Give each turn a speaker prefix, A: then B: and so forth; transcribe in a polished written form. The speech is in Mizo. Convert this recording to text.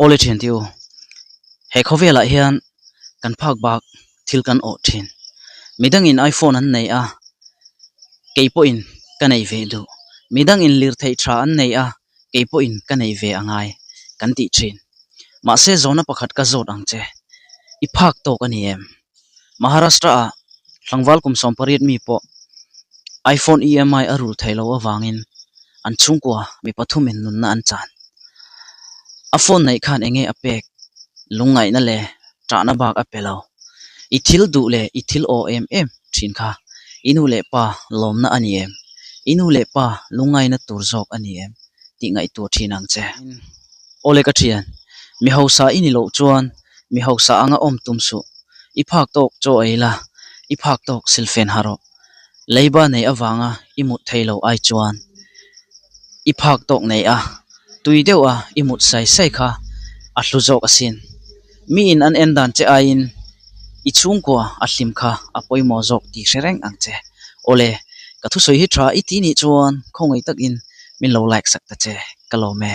A: Awle thian te u, he khawvelah hian kan phak bak thil kan awh thin. Midangin iPhone an nei a, kei pawhin ka nei ve duh. Midangin lirtheih tha an nei a, kei pawhin ka nei ve a ngai kan tih thin. Mahse zawhna pakhat ka zawt ang che, i phak tawk a ni em? Maharashtra ah tlangval kum 18 mi pawh iPhone EMI a rul thei lo avangin an chhungkua mi pathumin nunna an chan. A phone neih khan enge a pek lungngaihna leh ṭahna bak a pe lo. I thil duh leh i thil aw em em ṭhin kha i nu leh pa lawmna a ni em? I nu leh pa lungngaihna tur zawk a ni em? tih ngaihtuah ṭhin ang che. Awle ka ṭhian, mi hausa i ni loh chuan mi hausa anga awm tum suh. I phak tawk chaw ei la, i phak tawk silfen ha rawh. Leiba nei avanga i mut thei lo ai chuan i phak tawk nei a, tui deuh a i mut sai sai kha a hlu zawk asin. Miin an en dan che aiin i chhungkua a hlim kha a pawimawh zawk tih hre reng ang che. Awle, ka thusawi hi tha i ti nih chuan khawngaih takin min lo like sak ta che, ka lawm e.